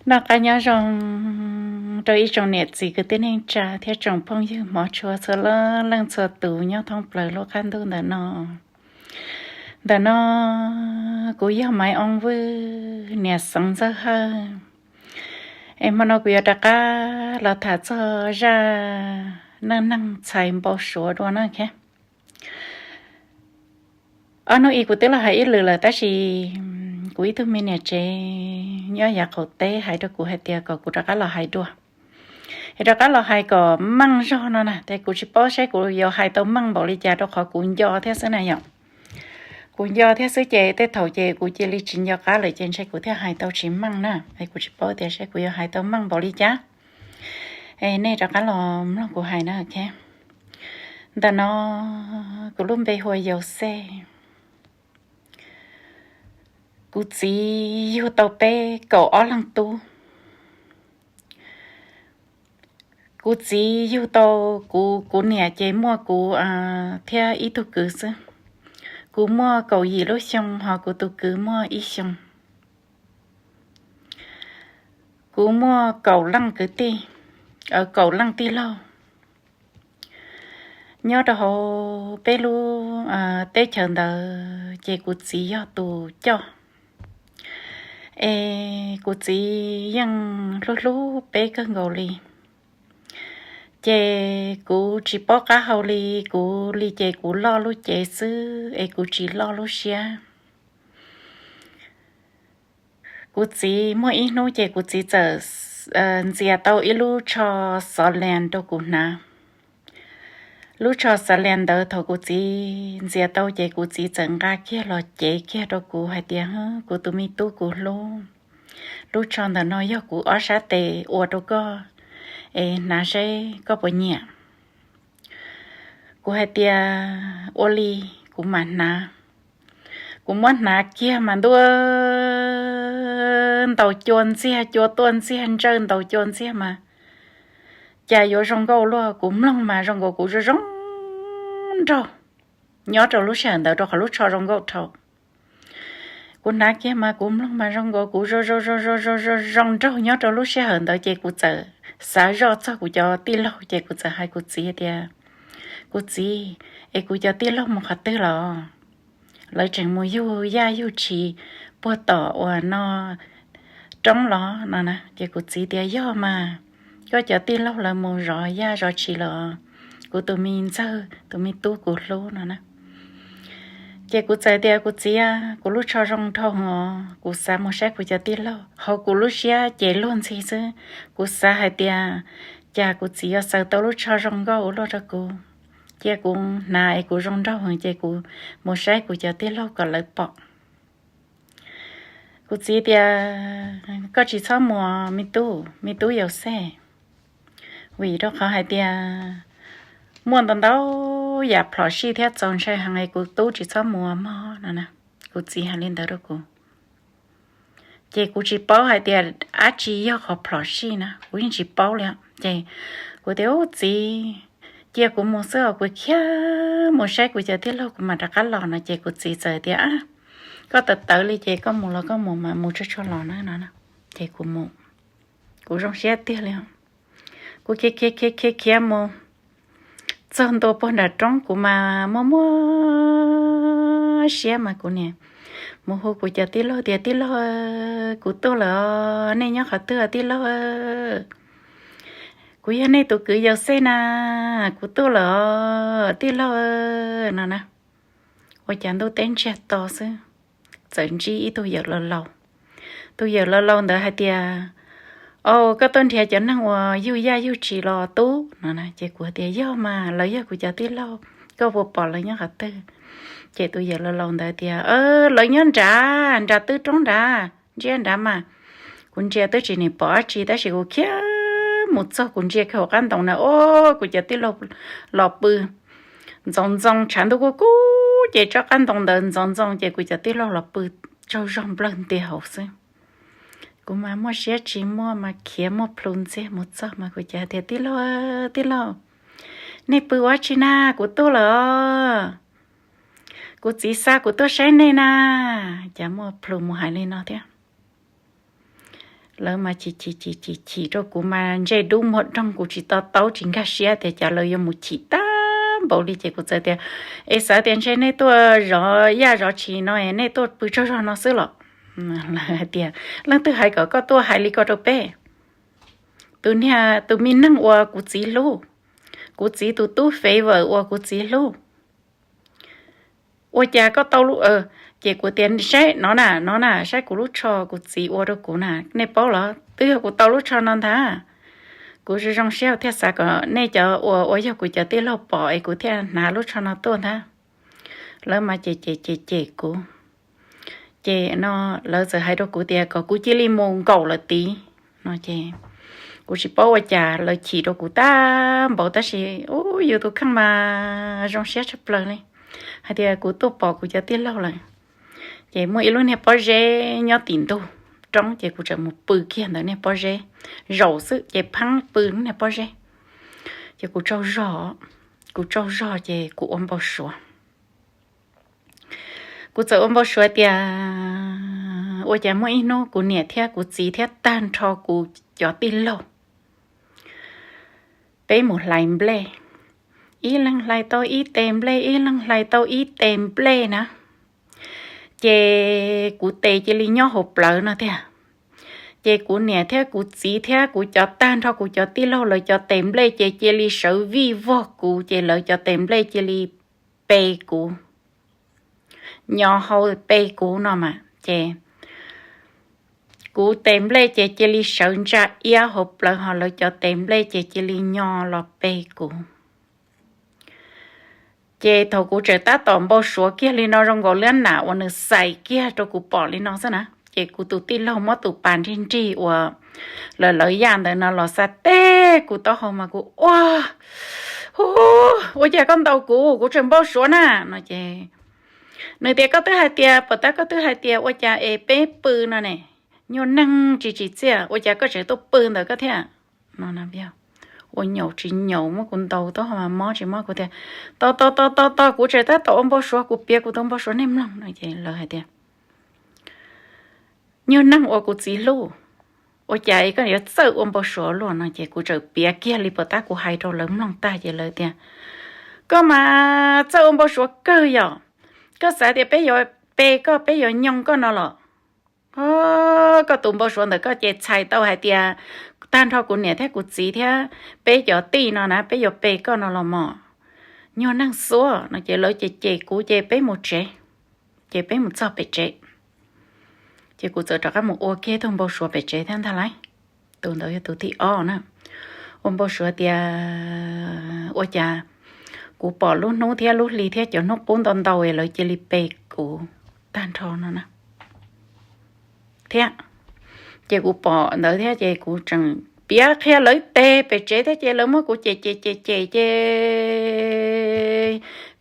Noj qab nyob zoo rau ib tsoom niam txiv kwv tij neej tsa thiab tsoom phooj ywg hmov tshua txhua leej txhua tus nyob thoob plaws lub qab ntuj ntawm no. Ntawm no kuv yog Maiv Oov Vwj niam Xeev Ntxawg Hawj. Es hmo no kuv yuav rov qab los tham txog zaj neej neeg txhais npau suav dua na. Ob hnub i kuv twb los hais ib lwm lawm tab sis kuv ib tug me niam tsev nyob yav qaum teb hais rau kuv hais tias kom kuv rov qab los hais dua. Es rov qab los hais kom meej zog no na, ces kuv tsis paub seb kuv yuav hais tau meej npaum li cas rau qhov kuv nco thiab xwb na yom. Kuv nco thiab xwb ces tej thaum ces kuv cia li tsis nco qab lawm ces ntshe kuv thiaj hais tau tsis meej na. Es kuv tsis paub tias seb kuv yuav hais tau meej npaum li cas. Es nej rov qab los mloog kuv hais na. Ntawm no kuv lub npe hu ua Yauxej. Kuv txiv yug tau peb kaum ob leeg tub. Kuv txiv yug tau kuv, kuv niam ces muaj kuv thiab ib tug kwv xwb. Kuv muaj kaum yim lub xyoo hos kuv tus kwv muaj ib xyoo. Kuv muaj kaum leej kwv tij, kaum leej tij laug. Nyob rau hauv peb lub teb chaws ntawd ces kuv txiv yog tus coj. Es kuv txiv yeej hlub hlub peb kawg nkaus li. Ces kuv tsis paub qab hau li, kuv li ces kuv loj lub cev xwb es kuv tsis loj lub siab. Kuv txiv muaj ib hnub ces kuv txiv txawm ntxias tau ib lub tsho xov lees rau kuv hnav. Lub tsho xov lees ntawd thaum kuv txiv ntxias tau ces kuv txiv txawm nqa kiag los cev kiag rau kuv hais tias, Kuv tus me tub kuv hlub, lub tsho ntawm no yog kuv ob sab tes ua rau koj, es hnav seb koj puas nyiam. Kuv hais tias, Ua li, kuv mam hnav. Kuv muab hnav kiag mas ntuj, ntaus cua ntxiag, cua tuaj ntxiag, ntsawj ntaus cua ntxiag mas cas yuav zoo nkauj luaj. Kuv mloog mas zoo nkaus kuv zoo zoo nraug nyob rau lub sij hawm ntawd rau qhov lub tsho zoo nkauj dhau. Kuv hnav kiag mas kuv mloog mas zoo nkaus kuv zoo zoo zoo zoo zoo zoo nraug nyob rau lub sij hawm ntawd ces kuv txawm xav zoj txog kuv cov tij laug ces kuv txawm hais kuv txiv tias, Kuv txiv, es kuv cov tij laug mus qhov twg los? Lawv tseem mus yug yaj yug tshis puag tom uas no roob los no na. Ces kuv txiv tias, Yog mas, koj cov tij laug lawv mus zov yaj zov tshis los, kuv tus me ntxawg tus me tub kuv hlub no na. Ces kuv txawm tias, Kuv txiv, kuv lub tsho zoo dhau os, kuv xav mus saib kuv cov tij laug. Hauv kuv lub siab ces luag ntxhi xwb, kuv xav hais tias cas kuv txiv yuav xaws tau lub tsho zoo nkauj ua luaj rau kuv. Cia kuv hnav es kuv zoo nraug ces kuv mus saib kuv cov tij laug kom lawv pom. Kuv txiv tias, Koj tsis txhob mus, me tub, me tub Yauxej, vim rau qhov hais tias muaj ntau ntau yam plhom sij thiab txaus ntshai heev es kuv tub tsis txhob mus mog no na. Kuv txiv hais li ntawd rau kuv. Ces kuv tsis paub hais tias dab tsi yog qhov plhom sij na, kuv yeej tsis paub li. Ces kuv tias, Ub txiv, cia kuv mus xwb os, kuv khiav mus saib kuv cov tij laug kuv mam rov qab los no. Ces kuv txiv txawm tias, Koj tawv tawv li ces koj mus los koj mus mas mus tsuag tsuag los na no. Ces kuv mus, kuv zoo siab tiag li. Kuv khiav khiav khiav khiav khiav mus txog ntua puag nram roob, kuv mas muaj muaj siab mas kuv niam mus hu kuv cov tij laug tias, Tij laug, kuv tuaj lawm os, nej nyob qhov twg tij laug? Kuv yog nej tus kwv Yauxej na, kuv tuaj lawm os tij laug no na. Ua cas ntuj teb ntsiag to xwb, txawm ntsib ib tug yawm laus laus. Tus yawm laus laus ntawd hais tias, Au, koj tuaj nrhiav cov neeg uas yug yaj yug tshis los tub no na. Ces kuv tias, Yog mas, lawv yog kuv cov tij laug, koj puas pom lawv nyob qhov twg? Ces tus yawm laus laus ntawd tias, Lawv nyob nrad, nrad twb roob nrad, ntsia nrad mas. Kuv ntsia twb tsis nim pom dab tsi tab sis kuv khiav mus txog kuv ntsia kiag hauv qab ntoo na, o, kuv cov tij laug los pw ntxoov ntxoo, tshav ntuj kub kub ces tsob qab ntoo ntawd ntxoov ntxoo ces kuv cov tij laug los pw tsaug zog nplawg ntiag hauv xwb. Kuv mas muaj siab tsis muaj mas khiav muaj plhu ntxiag mus txog mas kuv cia tias, Tij laug, tij laug, nej pw ua tsi na, kuv tuaj lawm os. Kuv txiv xa kuv tuaj saib nej na. Cas muaj plhu mus hais li no thiab. Lawv mas chim chim chim chim chim rau kuv mas ntsej dub muag doog, kuv tsis to taub tsis nkag siab tias cas lawv yuav mus chim tag npaum li. Ces kuv txawm tias, es xav tias ntshe nej tuaj zov yaj zov tshis no nej tuaj pw tsaug zog no xwb los? Lawv hais tias, leej twg hais kom koj tuaj hais li ko rau peb? Tus niag, tus me neeg uas kuv txiv hlub, kuv txiv tus tub favorite uas kuv txiv hlub, ua cas koj tau lub... Ces kuv tias, saib no na, no na, saib kuv lub tsho kuv txiv ua rau kuv na, nej paub los? Twb yog kuv tau lub tsho no ntag. Kuv zoo zoo siab thiaj xav kom nej cov uas ua yog kuv cov tij laug pom es kuv thiaj hnav lub tsho no tuaj ntag. Lawv mas ces ces ces ces kuv. Ces no lawv txawm hais rau kuv tias kom kuv cia li mus nkaum lawm tid no ces kuv tsis paub ua cas lawv chim rau kuv tag npaum tab sis ub yus tus kheej mas zoo siab tshaj plaws li, hais tias kuv tuaj pom kuv cov tij laug lawm. Ces muaj ib lub niag pob zeb nyob tim ntug roob ces kuv txawm mus pw kiag ntawm niag pob zeb, zaum xwb ces pheeb pw lub niag pob zeb. Ces kuv tsaug zog, kuv tsaug zog ces kuv ua npau suav. Kuv txawm ua npau suav tias ua cas muaj ib hnub kuv niam thiab kuv txiv thiab tag nrho kuv cov tij laug peb mus hlais nplej, ib leeg hlais tau ib tes nplej, ib leeg hlais tau ib tes nplej na. Ces kuv tes cia li nyob hauv plawv no tiag. Ces kuv niam thiab kuv txiv thiab kuv cov tag nrho kuv cov tij laug lawv cov tes nplej ces cia li sawv vij vog kuv ces lawv cov tes nplej cia li pe kuv, nyo hau pe kuv no mas ces kuv tes nplej ces cia li sawv ntsa iab hauv plawv ho lawv cov tes nplej ces cia li nyo los pe kuv. Ces thaum kuv tseem tab tom npau suav kiag li no zoo nkaus li nam uas nws xais kiag rau kuv pom li no xwb na ces kuv tus tij laug muab tus pas nrig nrig uas lawv lawv yaj ntawd no los xa teb kuv taub hau mas kuv ua, hu, ua cas koj ntaus kuv, kuv tseem npau suav na no ces nws tias koj twb hais tias, pom tab koj twb hais tias ua cas es peb pw no ne, nyuag neeg tsis tsim txiaj ua cas koj tseem tuaj pw ntawd koj thiab no. Ua nyaum tsis nyaum muab kuv ntaus taub hau mas mob tsis mob, kuv tias tos tos tos tos tos kuv tseem tab tom ua npau suav, kuv piav kuv tus npau suav nej mloog no ces lawv hais tias nyuag neeg uas kuv txiv hlub, ua cas koj yuav txawj ua npau suav luaj no ces kuv txawm piav kiag li pom tab kuv hais rau lawv mloog tag ces lawv tias koj mas txawj ua npau suav kawg yom, koj xav tias peb yuav pe koj, peb yuav nyoo koj no los? Koj tus npau suav ntawm koj ces txhais tau hais tias tag nrho kuv niam thiab kuv txiv thiab peb cov tij no na peb yuav pe koj no los mos? Nyuag neeg xuab no ces lawv ces cem kuv ces peb mus tsev, ces peb mus txog pem tsev. Ces kuv txawm rov qab mus ua kiag tug npau suav pem tsev thiab ntag lauj. Tus ntawd yog tus thib ob na. Ua npau suav tias ua cas kuv pom lub hnub thiab lub hli thiab cov hnub qub ntau ntau es lawv cia li pe kuv tag nrho no na. Thiab ces kuv pom ntawd thiab ces kuv tseem piav qhia lawv teg pem tsev thiab ces lawv muab kuv cem cem cem cem ces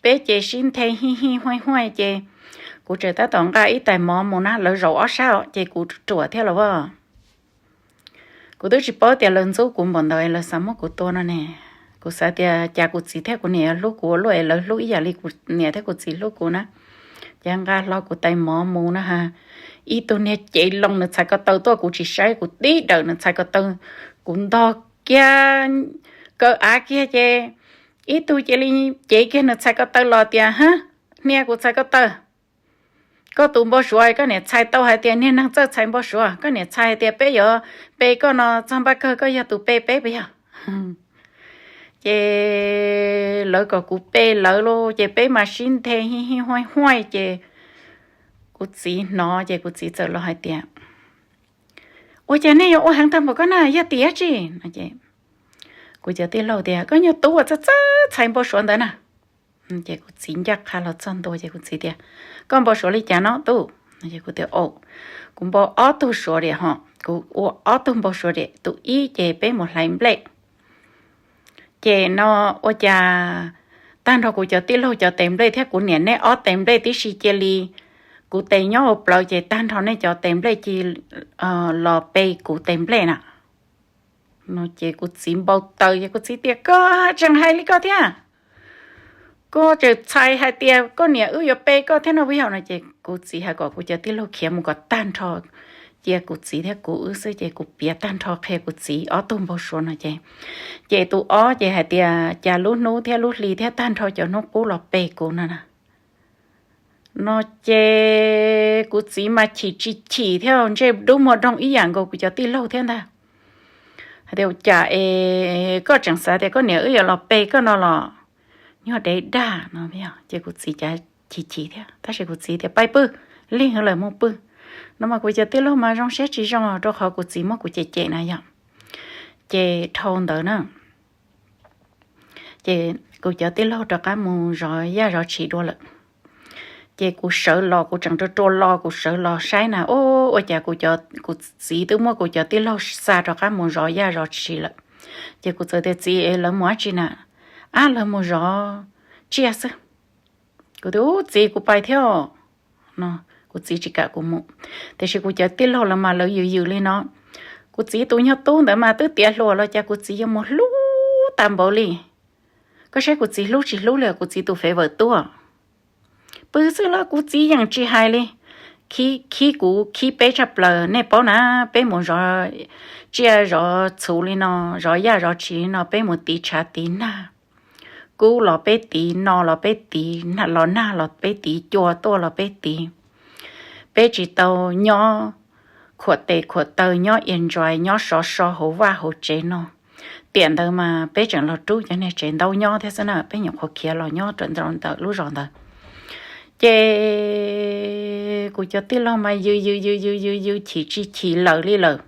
peb ces sib nthe hij hij huaj huaj ces kuv tseem tab tom nqa ib tais mov mus na, lawv zaum ob sab os ces kuv ruam thiab los as. Kuv twb tsis paub tias lawv ntxub kuv npaum ntawd lawv xav muab kuv tua no ne. Kuv xav tias cas kuv txiv thiab kuv niam yuav hlub kuv ua luaj es lawv hlub ib yam li kuv niam thiab kuv txiv hlub kuv na. Ces nqa hlo kuv tais mov mus na ha, ib tug niag cev loo nws txhais ko taw tuaj kuv tsis saib, kuv tib dawm nws txhais ko taw, kuv ntog kiag kaw av kiag ces ib tug cia li cev kiag nws txhais ko taw los tias ha, hnia kuv txhais ko taw. Koj tus npau suav koj niam txhais tau hais tias niag neeg txawj txhais npau suav, koj niam txhais hais tias peb yuav pe koj no txog npaj kawg koj yog tus pe peb puas yog? Ces lawv kom kuv pe lawv lauj, ces peb mas sib nthe hij hij huaj huaj ces kuv txiv hnov ces kuv txiv txawm los hais tias ua cas nej yuav ua heev tag npaum koj na, yog tiam tsi? Kuv cov tij laug tias koj nyuag tub uas txawj txawj txhais npau suav ntawd na. Ces kuv txiv ncaj qha los txog ntua ces kuv txiv tias koj npau suav li cas no tub? Kuv tias kuv npau ob tug suav riam ho, kuv ua ob tug npau suav riam, tus ib ces peb mus hlais nplej. Ces no ua cas tag nrho kuv cov tij laug cov tes nplej thiab kuv niam neb ob tes nplej tib si cia li, kuv tes nyob hauv plawv ces tag nrho nej cov tes nplej cia li los pe kuv tes nplej na. Ces kuv txiv npau taws ces kuv txiv tias koj tseem hais li koj thiab, koj tseem txhais hais tias koj niam wb yuav pe koj thiab no puas yog no. Ces kuv txiv hais kom kuv cov tij laug khiav mus kom tag nrho cia kuv txiv thiab kuv wb xwb ces kuv piav tag nrho qhia kuv txiv ob tug npau suav no ces, ces tus ob ces hais tias cas lub hnub thiab lub hli thiab tag nrho cov hnub qub los pe kuv no na. No ces kuv txiv mas chim tsis chim thiab ntsej dub muag doog ib yam nkaus kuv cov tij laug thiab ntag. Hais tias cas es koj tseem xav tias koj niam wb yuav los pe koj no los nyuag dev dag no. Ces kuv txiv cas chim chim thiab tab sis kuv txiv tias pais pw, lig lawm mus pw. No mas kuv cov tij laug mas zoo siab tsis zoo rau qhov kuv txiv muab kuv cem cem na yom. Ces dhau ntawd na ces kuv cov tij laug rov qab mus zov yaj zov tshis dua lawm. Ces kuv sawv los, kuv tseem rua rua los kuv sawv los saib na, ua cas kuv txiv twb muab kuv cov tij laug xa rov qab mus zov yaj zov tshis lawm. Ces kuv txawm tias txiv, lawv mus dab tsi na? Ab, lawv mus zov tsiaj xwb. Kuv tias ub txiv, kuv pais thiab no. Kuv txiv tsis kam kuv mus, tiam sis kuv cov tij laug lawv mas lawv yws yws li no. Kuv txiv tus nyuag tub ntawd mas twb tiav hluas los cas kuv txiv yuav mus hlub tag npaum li. Koj saib kuv txiv hlub tsis hlub li kuv txiv tus fev vawm tuaj. Pw xwb los kuv txiv yeej tsis hais li. Khib kuv khib peb tshaj plaws, nej paub na, peb mus zov tsiaj zov txhuv li no, zov yaj zov tshis li no peb mus tiv tshav tiv nag. Kub los peb tiv, no los peb tiv, los nag los peb tiv, cua tuaj los peb tiv. Peb tsis tau nyob khuam tes khuam taw, nyob enjoy, nyob sov so hauv vaj hauv tsev no. Tiam ntawd mas peb tseem los rub cov niag tsev ntaub nyob thiab xwb na, peb nyuam qhuav khiav los nyob rau ntawm lub zos ntawd. Ces kuv cov tij laug mas yws yws yws yws yws yws chim tsis chim lawm li lawm.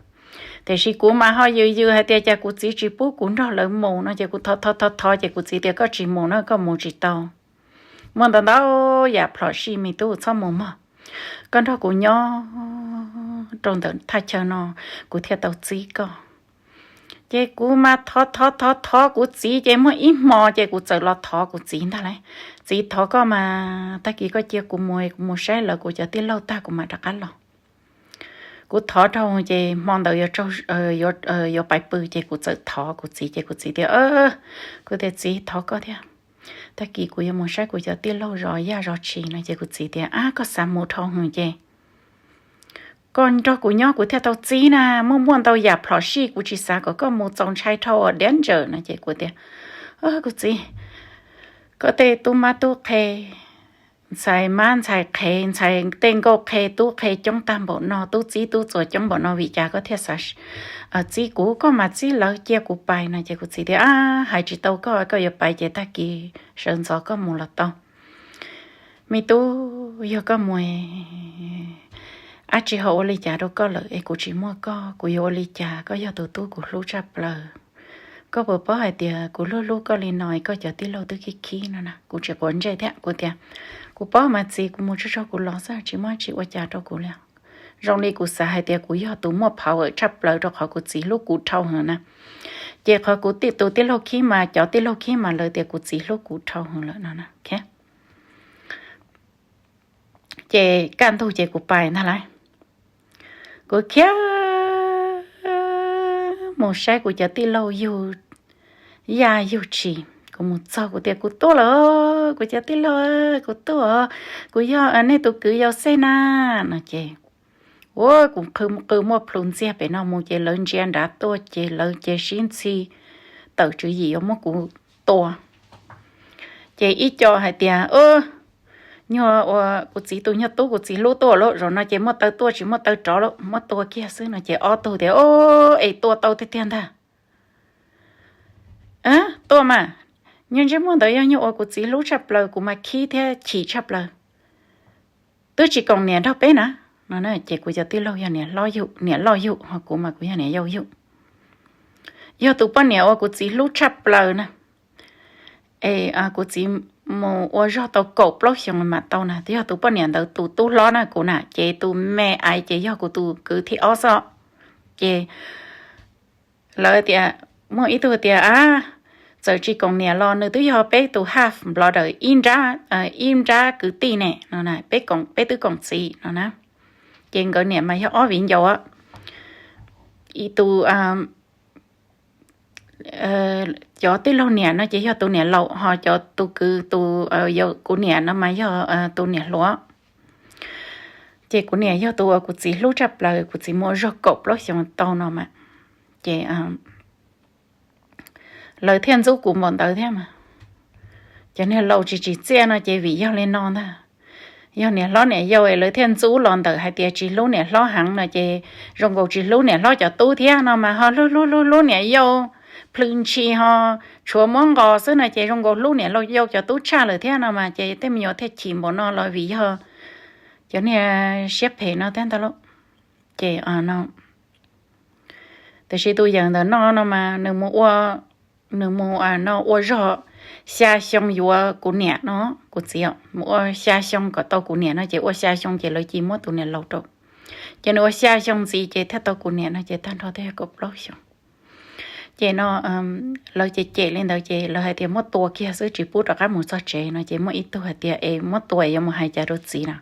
Tiam sis kuv mas ho yws yws hais tias cas kuv txiv tsis pub kuv nrog lawv mus no ces kuv thov thov thov thov ces kuv txiv tias koj tsis mus no koj mus tsis tau. Muaj ntau ntau yam plhom sij, me tub txhob mus mog, koj nrog kuv nyob rau ntawm thaj chaw no kuv thiaj tau txib koj. Ces kuv mas thov thov thov thov kuv txiv ces muaj ib hmo ces kuv txawm los thov kuv txiv ntag lauj. Txiv, thov koj mas tag kis koj cia kuv mus, kuv mus saib lawv kuv cov tij laug tag kuv mam rov qab los. Kuv thov rau ces hmo ntawd yuav pais pw ces kuv txawm thov kuv txiv ces kuv txiv tias, kuv tias txiv, thov koj thiab, tag kis kuv yuav mus saib kuv cov tij laug zov yaj zov tshis no ces kuv txiv tias ab, koj xav mus dhau hwv ces koj nrog kuv nyob kuv thiaj tau txib na, muaj muaj ntau yam plhom sij kuv tsis xav kom koj mus txaus ntshai dhau danger no ces kuv tias, kuv txiv, koj tej tub mab tub qhe, ntxhais mab ntxhais qhe, ntxhais tej nkauj qhe tub qhe coob tag npaum no, tub txib tub txuas coob npaum no vim cas koj thiaj xav txib kuv, koj mas txib lawv cia kuv pais no ces kuv txiv tias ab, hais tsis tau koj, koj yuav pais ces tag kis sawv ntxov koj mus los tau. Me tub, yog koj mus, ab tsis ho ua li cas rau koj lawm es kuv tsis muaj koj kuv yuav ua li cas, koj yog tus tub kuv hlub tshaj plaws. Koj puas paub hais tias kuv hlub hlub koj li no es koj cov tij laug twb khib khib no na, kuv tsis quav ntsej thiab kuv tias, kuv paub mas txiv, kuv mus tsuag tsuag kuv los xwb tsis muaj tsis ua cas rau kuv li. Zoo li kuv xav hais tias kuv yog tus muaj power tshaj plaws rau qhov kuv txiv hlub kuv dhau heev na. Ces qhov kuv tus tij laug khib mas, cov tij laug khib mas lawv tias kuv txiv hlub kuv dhau heev lawm no. Ces kaj ntug ces kuv pais ntag lauj. Kuv khiav mus saib kuv cov tij laug yug yaj yug tshis. Kuv mus txog kuv tias kuv tuaj lawm, kuv cov tij laug, kuv tuaj, kuv yog nej tus kwv Yauxej na no ces, ua kuv qw muaj plhu ntxiag pem no mus ces lawv ntsia nrad tuaj ces lawv ces sib ntxhi tawm tswv yim yuav muab kuv tua. Ces ib co hais tias, nyuag ua kuv txiv tus nyuag tub kuv txiv hlub tuaj lawm, zaum no ces muaj taw tuaj tsis muaj taw rov lawm, muab tua kiag xwb no ces ob tug tias, es tua tau tiag tiag ntag. Tuaj mas, nyuag ntsej muag ntawd yog nyuag ua kuv txiv hlub tshaj plaws, kuv mas khib thiab chim tshaj plaws, twb tsis koom niam nrog peb na no. Ces kuv cov tij laug yog niam loj yug, ho kuv mas kuv yog niam yau yug. Yog tus poj niam uas kuv txiv hlub tshaj plaws na, es kuv txiv mus ua zog tau kaum plaub xyoos mam tau na, yog tus poj niam ntawd tus tub hlob na kuv na, ces tus me aiv ces yog kuv tus kwv thib ob xwb. Ces lawv tias, muaj ib tug tias, txawm tsis koom niam los nws twb yog peb tus half brother, ib nrab, ib nrab kwv tij ne no, peb twb koom txiv no na. Ces nkawd niam mas yog ob viv ncaus, ib tus cov tij laug niam no ces yog tus niam laus, ho cov tus kwv tus, kuv niam no mas yog tus niam hluas. Ces kuv niam yog tus uas kuv txiv hlub tshaj plaws, kuv txiv mus ua zog kaum plaub xyoos tau no mas, ces lawv thiaj ntxub kuv npaum ntawd thiab mas. Cov niag laus tsis tsim txiaj no ces vim yog li no ntag. Yog niam hlob niam yau es lawv thiaj ntxub los ntawm hais tias tsis hlub niam hlob heev no ces zoo nkaus tsis hlub niam hlob cov tub thiab no mas ho hlub hlub hlub hlub niam yau plhws ntshis ho tshuav muab nqos xwb no ces zoo nkaus hlub niam yau cov tub tshaj lawm thiab no mas ces tej me nyuam thiaj chim npaum no los vim yog cov niag siab phem no thiab ntag lauj. Ces no, tiam sis tus yawm ntawm no no mas nws mus ua, nws mus no ua zog xya xyoo yuav kuv niam no, kuv txiv mus ua xya xyoo kom tau kuv niam no ces ua xya xyoo ces lawv cia muab tus niam laus rau. Ces nws ua xya xyoo ntxiv ces thiaj tau kuv niam no ces tag nrho thiaj yog kaum plaub xyoo. Ces no lawv cem cem li ntawd ces lawv hais tias muab tua kiag xwb tsis pub rov qab mus txog tsev no ces muaj ib tug hais tias es muab tua yuav mus hais cas rau txiv na.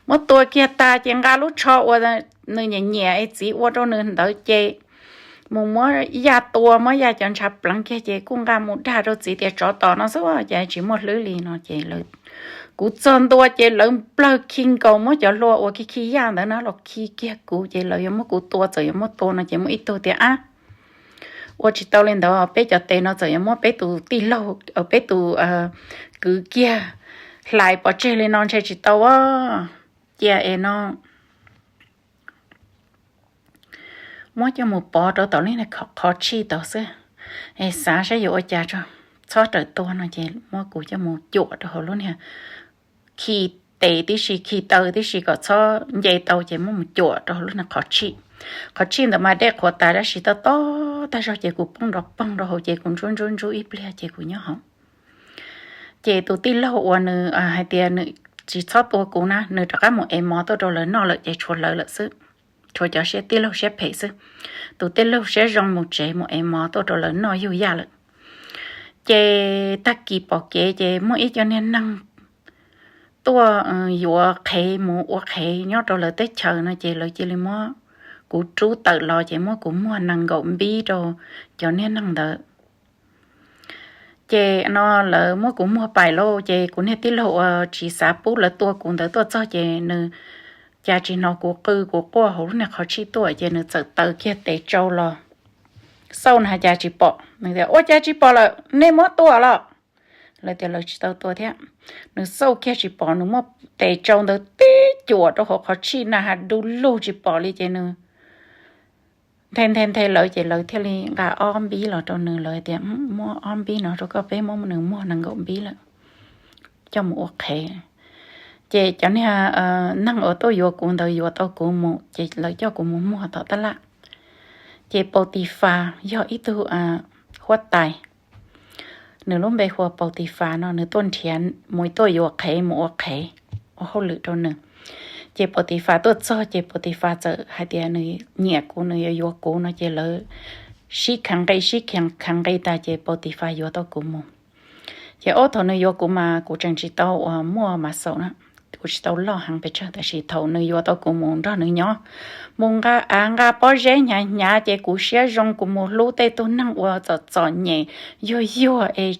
Muab tua kiag tas ces nqa lub tsho uas nws nyiam nyiam es txiv ua rau nws ntawd ces mus muab yaj tua, muab yaj cov ntshav pleev kiag ces kuj nqa mus dag rau txiv tias tsov tom no xwb ces tsis muaj hlwb li no ces kuv txog ntua ces lawv nplawg khi nkaus muab cov hlua uas khi khi yaj ntawd na los khi kiag kuv ces lawv yuav muab kuv tua, txawm yuav muab tua no ces muaj ib tug tias ab, ua tsis tau li ntawd, peb cov tes no txawm yuav muab peb tus tij laug, peb tus kwv kiag hlais pov tseg li no ntshe tsis tau a. Cia es no muab coj mus pov rau tom lub niag qhov tshij tod xwb, es xav saib yuav ua cas tso, txhob rawm tua no ces muab kuv coj mus cuam rau hauv lub niag khi tes tib si, khi taw tib si kom txhob nce tau ces muab mus cuam rau hauv lub niag qhov tshij. Qhov tshij ntawd mas dej qhuav tas tab sis toj toj tag zog ces kuv poob nrov poog rau hauv ces kuv ntsub ntsub ntsub ib pliag ces kuv nyob hauv. Ces tus tij laug uas nws hais tias nws tsis txhob tua kuv na, nws rov qab mus ev mov tuaj rau lawv noj lawm ces tshuav lawv lawm xwb, tshuav cov siab, tij laug siab phem xwb. Tus tij laug siab zoo mus tsev mus ev mov tuaj rau lawv noj yug yaj lawm. Ces tag kis pom kev ces muaj ib co niag neeg tuaj yuav qhev mus ua qhev nyob rau lawv teb chaws no ces lawv cia li muab kuv rub tawm los ces muab kuv muag nees nkaum npib rau cov niag neeg ntawd. Ces no lawv muab kuv muag pais lauj, ces kuv niag tij laug uas tsis xav pub lawv tua kuv ntawd tuaj txog ces nws cas tsis hnov kuv qw kuv quaj hauv lub niag qhov tshij tuaj ces nws txawm taw kiag tes tsau los xauj na cas tsis pom. Nws tias ua cas tsis pom lawm, nej muab tua los? Lawv tias lawv tsis tau tua thiab. Nws xauj kiag tsis pom, nws muab tes tsau ntawd tib cuam rau hauv qhov tshij na has du lug tsis pom li ces nws nthe nthe nthe lawv ces lawv thiaj li nqa ob npib los rau nws, lawv tias muab ob npib no rau koj, peb muab nws muag nees nkaum npib lawm, coj mus ua qhev. Ces cov niag neeg uas tuaj yuav kuv ntawd yuav tau kuv mus ces lawv coj kuv mus muag tom tab laj. Ces Paus Tis Fas yog ib tug huab tais, nws lub npe hu ua Paus Tis Fas no, nws tuaj nrhiav mus tuaj yuav qhev mus ua qhev, ua hauj lwm rau nws. Ces Paus Tis Fas tuaj txog ces Paus Tis Fas txawm hais tias nws nyiam kuv, nws yuav yuav kuv no ces lawv sib kheev nqi sib kheev nqi tas ces Paus Tis Fas yuav tau kuv mus. Ces ob thaum nws yuav kuv mas kuv tseem tsis tau uas muaj mas xaum na, kuv tsis tau loj heev pes tsawg, tab sis thaum nws yuav tau kuv mus nrog nws nyob, mus nqa av nqa pob zeb hnyav hnyav ces kuv siab zoo, kuv mus hlub tej tug neeg uas txom txom nyem yuag yuag es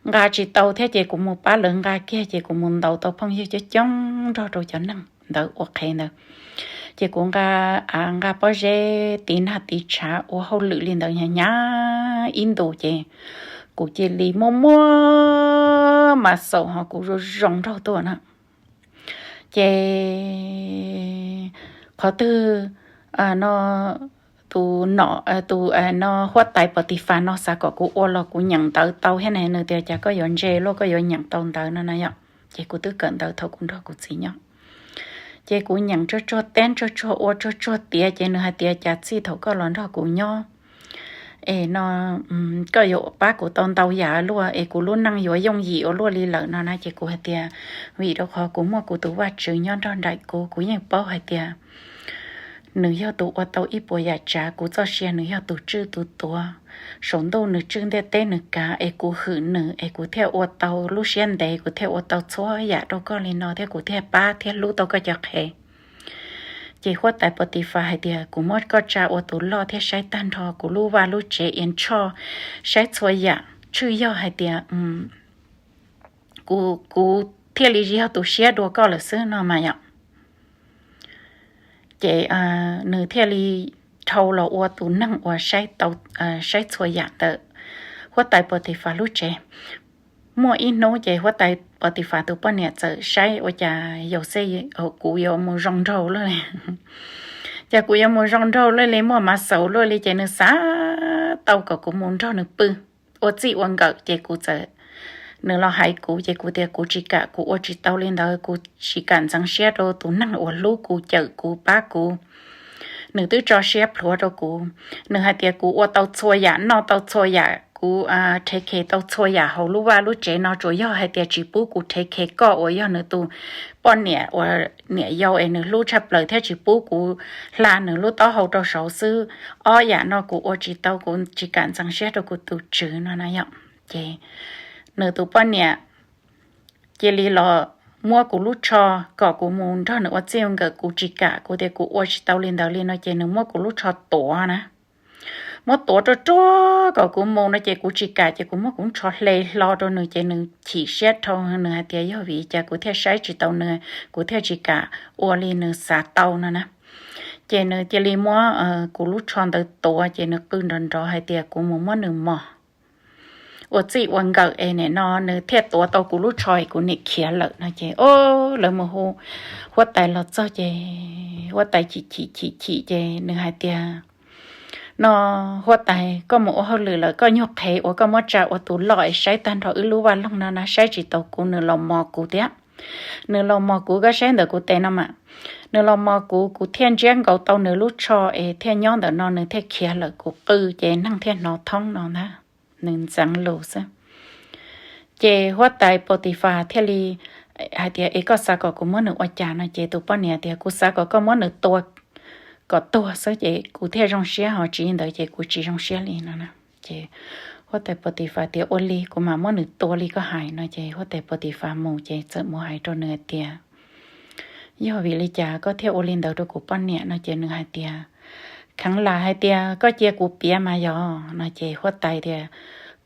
nqa tsis tau thiab ces kuv mus pab lawv nqa kiag ces kuv mus ntaus tau phooj ywg coob coob nrog rau cov neeg ntawd ua qhev ntawd. Ces kuv nqa av nqa pob zeb tiv nag tiv tshav ua hauj lwm li ntawd hnyav hnyav ib ntus ces kuv cia li muaj muaj mas xaum ho kuv zoo zoo nraug tuaj na. Ces qhov twg no tus no, tus no huab tais Paus Tis Fas no xav kom kuv ua los kuv nyeem ntawv tau thiab ne, nws tias cas koj yuav ntse luaj koj yuav nyeem tau ntawv no na yom. Ces kuv twb kawm ntawv thaum kuv nrog kuv txiv nyob. Ces kuv nyeem tsuag tsuag teb tsuag tsuag ua tsuag tsuag tiav ces nws hais tias cas txij thaum koj los nrog kuv nyob es no koj yuav pab kuv tau ntau yam luaj es kuv lub neej yuav yooj yim ua luaj li lawm no na. Ces kuv hais tias vim rau qhov kuv muaj kuv tus Vajtswv nyob nrog nraim kuv, kuv yeej paub hais tias nws yog tus ua tau ib puas yam tsav, kuv txoj sia nws yog tus tswj tus tuav, saum ntuj nws tswj ntiaj teb nws kav es kuv hwm nws es kuv thiaj ua tau lub siab ntev, kuv thiaj ua tau txhua yam rau koj li no thiab kuv thiaj pab thiab hlub tau koj cov qhev. Ces huab tais Paus Tis Fas hais tias kuv muab koj tsa ua tus loj thiab saib tag nrho kuv lub vaj lub tsev ias ntsho, saib txhua yam, tshwj yog hais tias kuv thiaj li yog tus siab dua koj lawm xwb no mas yom. Ces nws thiaj li dhau los ua tus neeg uas saib txhua yam ntawm huab tais Potifas lub tsev. Muaj ib hnub ces huab tais Potifas tus poj niam txawm saib ua cas Yauxej, kuv yuav mus zoo nraug luaj li, cas kuv yuav mus zoo nraug luaj li, muaj mas xaus luaj li, ces nws xav tau kom kuv mus nrog nws pw ua txij ua nkawm, ces kuv txawm, nws los hais kuv ces kuv tias kuv tsis kam, kuv ua tsis tau li ntawd, kuv tsis kam ntxeev siab rau tus neeg uas hlub kuv, cawm kuv, pab kuv. Nws twb tso siab plhuav rau kuv. Nws hais tias kuv ua tau txhua yam, noj tau txhua yam, kuv rhe khe tau txhua yam hauv lub vaj lub tsev no, tsuas yog hais tias tsis pub kuv rhe khe koj uas yog nws tus poj niam uas niam yau es nws hlub tshaj plaws thiab tsis pub kuv hla nws lub taub hau rau saud xwb. Ob yam no kuv ua tsis tau, kuv tsis kam ntxeev siab rau kuv tus tswv no na yom. Ces nws tus poj niam cia li los muab kuv lub tsho kom kuv mus nrog nws ua txij ua nkawm, kuv tsis kam, kuv tias kuv ua tsis tau li ntawd li no ces nws muab kuv lub tsho tuav na. Muab tuav ruaj ruaj kom kuv mus no ces kuv tsis kam, ces kuv muab kuv lub tsho hle hlo rau nws ces nws chim siab dhau, nws hais tias yog vim cas kuv thiaj saib tsis tau nws, kuv thiaj tsis kam ua li nws xav tau no na. Ces nws cia li muab kuv lub tsho ntawd tuav ces nws qw nrov nrov hais tias kuv mus muab nws mos ua txij ua nkawm es nim no nws thiaj tuav tau kuv lub tsho es kuv niam khiav lawm no ces, o, lawv mus hu huab tais los txog ces huab tais chim chim chim chim ces nws hais tias, no, huab tais, koj mus ua hauj lwm lawm, koj nyuag qhev uas koj muab tsa ua tus loj es saib tag nrho wb lub vaj loog no na, saib tsis taus kuv, nws los mos kuv thiab. Nws los mos kuv, koj saib ntawm kuv tes no mas, nws los mos kuv, kuv thiaj ntsiab nkaus tau nws lub tsho es thiaj nyob ntawm no, nws thiaj khiav lawm, kuv qw ces neeg thiaj hnov thoob no ntag. Nws ntxeev lus xwb. Ces huab tais Pautifas thiaj li hais tias, es koj xav kom kuv muab nws ua cas no ces tus poj niam tias, kuv xav kom koj muab nws tua kom tuag xwb ces kuv thiaj zoo siab, ho tsis li ntawd ces kuv tsis zoo siab li no. Ces huab tais Pautifas tias, ua li kuv mam muab nws tua li koj hais no ces huab tais Pautifas mus ces txawm mus hais rau nws hais tias, yog vim li cas koj thiaj ua li ntawd rau kuv poj niam no ces nws hais tias, kheev lam hais tias koj cia kuv piav mas yog no ces huab tais tias,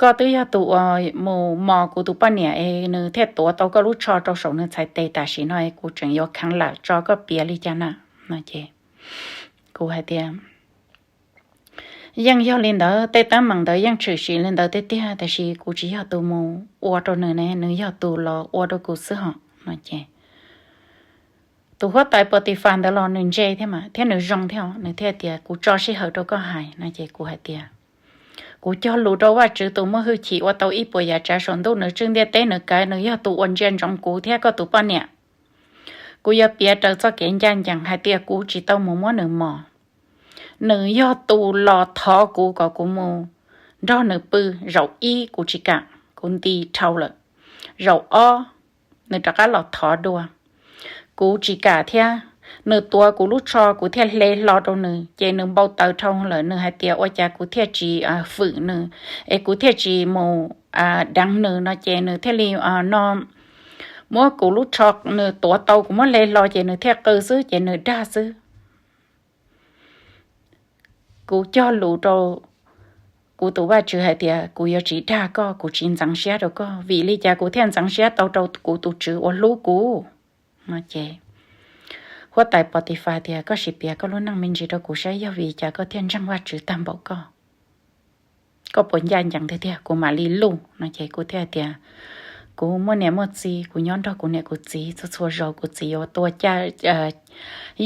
koj twb yog tus uas mus mos kuv tus poj niam es nws thiaj tuav tau koj lub tsho rau saum nws txhais tes tam sim no es kuv tseem yuav kheev lam tso koj piav li cas na no ces kuv hais tias, yeej yog li ntawd, tej teeb meem ntawd yeej tshwm sim li ntawd tiag tiag, tiam sis kuv tsis yog tus mus ua rau nws ne, nws yog tus los ua rau kuv xwb hos no ces tus huab tais Pautifas ntawd los nws ntse thiab mas thiab nws zoo thiab, nws thiaj tias, kuv tso sij hawm rau koj hais no ces kuv hais tias, kuv cog lus rau Vajtswv tus muaj hwj chim ua tau ib puas yam tsav saum ntuj nws tswj ntiaj teb nws kav, nws yog tus uas ntsia ntsoov kuv thiab koj tus poj niam. Kuv yuav piav raws txoj kev ncaj ncees hais tias kuv tsis tau mus muab nws mos. Nws yog tus los thov kuv kom kuv mus nrog nws pw. Zaum ib kuv tsis kam, kuv nti dhau lawm. Zaum ob nws rov qab los thov dua, kuv tsis kam thiab. Nws tuav kuv lub tsho kuv thiaj hle hlo rau nws ces nws npau taws dhau lawm, nws hais tias ua cas kuv thiaj tsis fwm nws es kuv thiaj tsis mus deev nws no ces nws thiaj li no muab kuv lub tsho, nws tuav tau kuv muab hle hlo ces nws thiaj qw xwb ces nws dag xwb. Kuv cog lus rau kuv tus Vajtswv hais tias kuv yuav tsis dag koj, kuv tsis ntxeev siab rau koj. Vim li cas kuv thiaj ntxeev siab tau rau kuv tus Tswv uas hlub kuv no ces huab tais Pautifas tias, koj sim piav koj lub neej me ntsis rau kuv saib, yog vim cas koj thiaj ntseeg Vajtswv tag npaum koj? Koj puas ncaj ncees tiag tiag kuv mam li luj no ces kuv thiaj tias, kuv muaj niam muaj txiv, kuv nyob nrog kuv niam kuv txiv txhua txhua zaus, kuv txiv yuav tua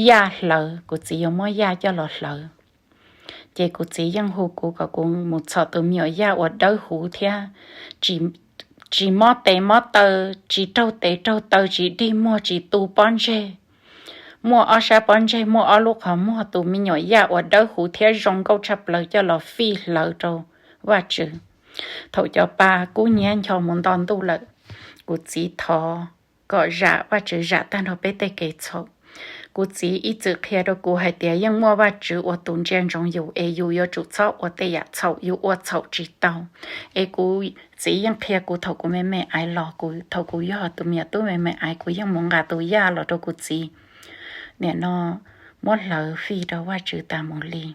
yaj hlawv, kuv txiv yuav muab yaj coj los hlawv. Ces kuv txiv yeej hu kuv kom kuv mus txhom tus me nyuam yaj uas dawb huv thiab tsis mob tes mob taw, tsis raug tes raug taw, tsis dig muag, tsis tu pob ntseg, muaj ob sab pob ntseg, muaj ob lub qhov muag, tus me nyuam yaj uas dawb huv thiab zoo nkauj tshaj plaws coj los fij hlawv rau Vajtswv. Thaum cov pa kub hnyiab ncho mus nto ntuj lawm, kuv txiv thov kom zam Vajtswv zam tag nrho peb tej kev txhaum. Kuv txiv ib txwm qhia rau kuv hais tias yeej muaj Vajtswv uas tus ntsia ntsoov yus es yus yuav tsum txhob ua tej yam txhaum, yus ua txhaum tsis tau. Es kuv txiv yeej qhia kuv thaum kuv me me aiv los, kuv thaum kuv yog tus me nyuam tub me me aiv kuv yeej mus nqa tus yaj los rau kuv txiv nim no muab hlawv fij rau Vajtswv tas mus li.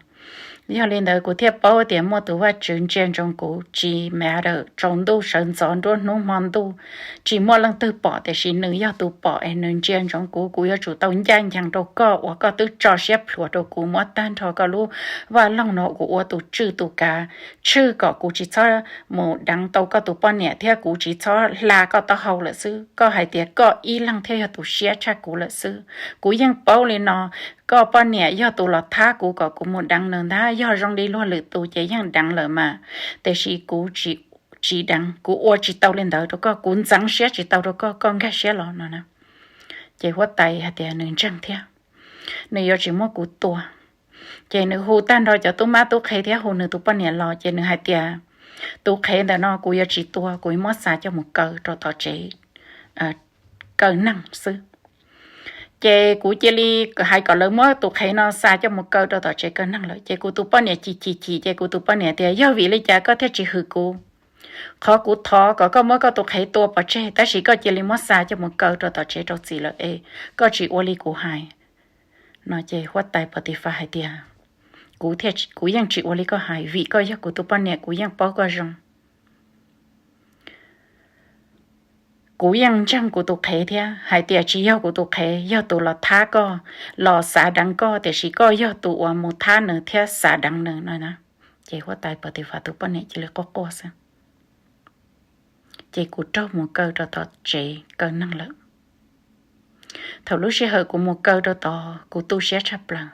Yog li ntawd kuv thiaj paub tias muaj tus Vajtswv ntsia ntsoov kuv tsis matter tsaus ntuj sawv ntxov nruab hnub hmo ntuj, tsis muaj leej twg pom tiam sis nws yog tus pom es nws ntsia ntsoov kuv. Kuv yuav tsum tau ncaj ncees rau koj uas koj twb tso siab plhuav rau kuv, muab tag nrho koj lub vaj loog no kuv ua tus tswj tus kav, tshwj kom kuv tsis txhob mus deev tau koj tus poj niam thiab kuv tsis txhob hla koj taub hau lawm xwb. Koj hais tias koj ib leeg thiaj yog tus siab tshaj kuv lawm xwb. Kuv yeej paub li no, koj poj niam yog tus los thab kuv kom kuv mus deev nws ntag. Yog zoo li luag lwm tus ces yeej deev lawm mas, tiam sis kuv tsis deev, kuv ua tsis tau li ntawd rau koj, kuv ntxeev siab tsis tau rau koj, koj nkag siab los no na. Ces huab tais hais tias nws ntseeg thiab, nws yuav tsis muab kuv tua. Ces nws hu tag nrho cov tub mab tub qhe thiab hu nws tus poj niam los, ces nws hais tias tus qhev ntawm no kuv yuav tsis tua, kuv yuav muab xa coj mus kaw rau tom tsev kaw neeg xwb. Ces kuv cia li hais kom lawv muab tus qhev no xa coj mus kaw rau tom tsev kaw neeg lawm. Ces kuv tus poj niam chim chim chim, ces kuv tus poj niam tias yog vim li cas koj thiaj tsis hwm kuv? Qhov kuv thov kom koj muab koj tus qhev tua pov tseg, tab sis koj cia li muab xa coj mus kaw rau tom tsev rau txim lawm es koj tsis ua li kuv hais no. Ces huab tais Potifas hais tias kuv yeej tsis ua li koj hais, vim koj yog kuv tus poj niam, kuv yeej paub koj zoo. Kuv yeej ntseeg kuv tus qhev thiab hais tias tsis yog kuv tus qhev yog tus los thab koj, los xav deev koj, tiam sis koj yog tus uas mus thab nws thiab xav deev nws no na. Ces huab tais Potifas tus poj niam cia li quaj quaj xwb. Ces kuv raug mus kaw rau tom tsev kaw neeg lawm. Thaum lub sij hawm kuv mus kaw rau tod kuv tu siab tshaj plaws.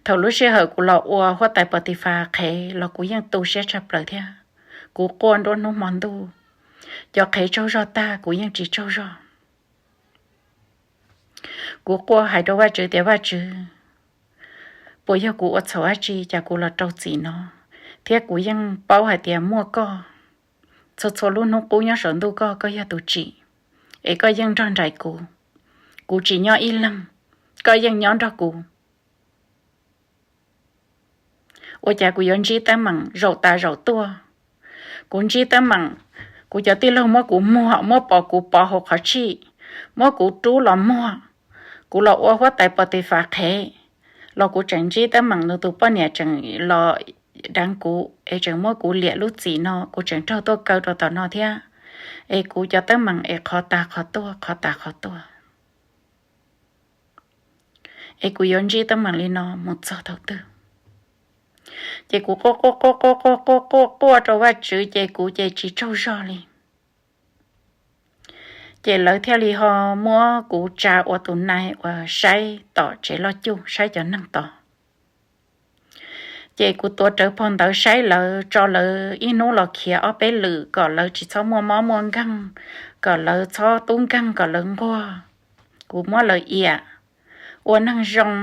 Thaum lub sij hawm kuv los ua huab tais Potifas qhev los kuv yeej tu siab tshaj plaws thiab. Kuv quaj nruab hnub hmo ntuj, cov qhev tsaug zog tag kuv yeej tsis tsaug zog. Kuv quaj hais rau Vajtswv tias Vajtswv, puas yog kuv ua txhaum dab tsi cas kuv los raug txim no? Thiab kuv yeej paub hais tias muaj koj, txhua txhua lub hnub qub nyob saum ntuj koj, koj yog tus tsim, es koj yeej nrog nraim kuv. Kuv tsis nyob ib leeg, koj yeej nyob nrog kuv. Ua cas kuv yuav ntsib teeb meem zaum tas zaum tuaj? Kuv ntsib teeb meem, kuv cov tij laug muab kuv muag, muab pov kuv pov hauv qhov tshij, muab kuv rub los muag. Kuv los ua huab tais Potifas qhev los kuv tseem ntsib teeb meem, nws tus poj niam tseem los deev kuv es tseem muab kuv liam lub txim no, kuv tseem raug tuaj kaw rau tom no thiab. Es kuv cov teeb meem es qhov tas qhov tuaj, qhov tas qhov tuaj. Es kuv yuav ntsib teeb meem li no mus txog thaum twg? Ces kuv quaj quaj quaj quaj quaj quaj quaj rau Vajtswv ces kuv ces tsis tsaug zog li. Ces lawv thiaj li ho muab kuv tsa ua tus nais uas saib tom tsev loj cuj, saib cov neeg tod. Ces kuv tuav rawv phau ntawv saib lawv, tso lawv ib hnub los khiav ob peb lwm kom lawv tsis txhob muaj mob muaj nkeeg, kom lawv txhob tub nkeeg, kom lawv nquag. Kuv muab lawv iam ua neeg zoo.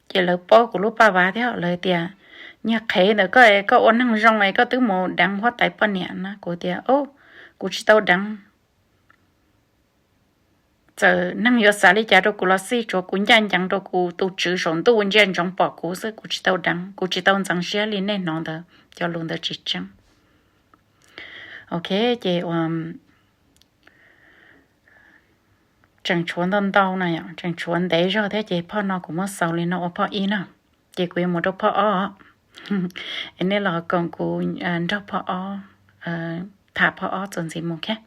Ces lawv paub kuv lub paj vav thiab lawv tias, niag qhev ntawm koj, koj ua neeg zoo es koj twb mus deev huab tais poj niam na. Kuv tias, kuv tsis tau deev. Txawm neeg yuav xav li cas rau kuv los xij, tsuav kuv ncaj ncees rau kuv tus Tswv saum ntuj ntsia ntsoov pom kuv xwb, kuv tsis tau deev, kuv tsis tau ntxeev siab li nej hnov ntawd, cov lus ntawd tsis tseeb. Ok, ces ua tseem tshuav ntau ntau no, tseem tshuav ntev zog thiab ces phoj no kuv muab xaus li no ua phoj ib na. Ces kuv yuav mus rau phoj ob, es nej los koom kuv nrog phoj ob, tham phoj ob txuas ntxiv mus thiab.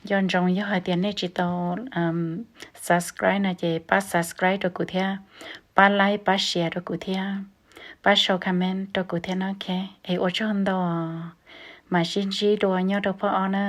Nco ntsoov yog hais tias nej tsis tau subscribe no ces pab subscribe rau kuv thiab, pab like pab share rau kuv thiab, pab sau comment rau kuv thiab no. Es ua tsaug ntau, mam sib ntsib dua nyob rau phoj ob na.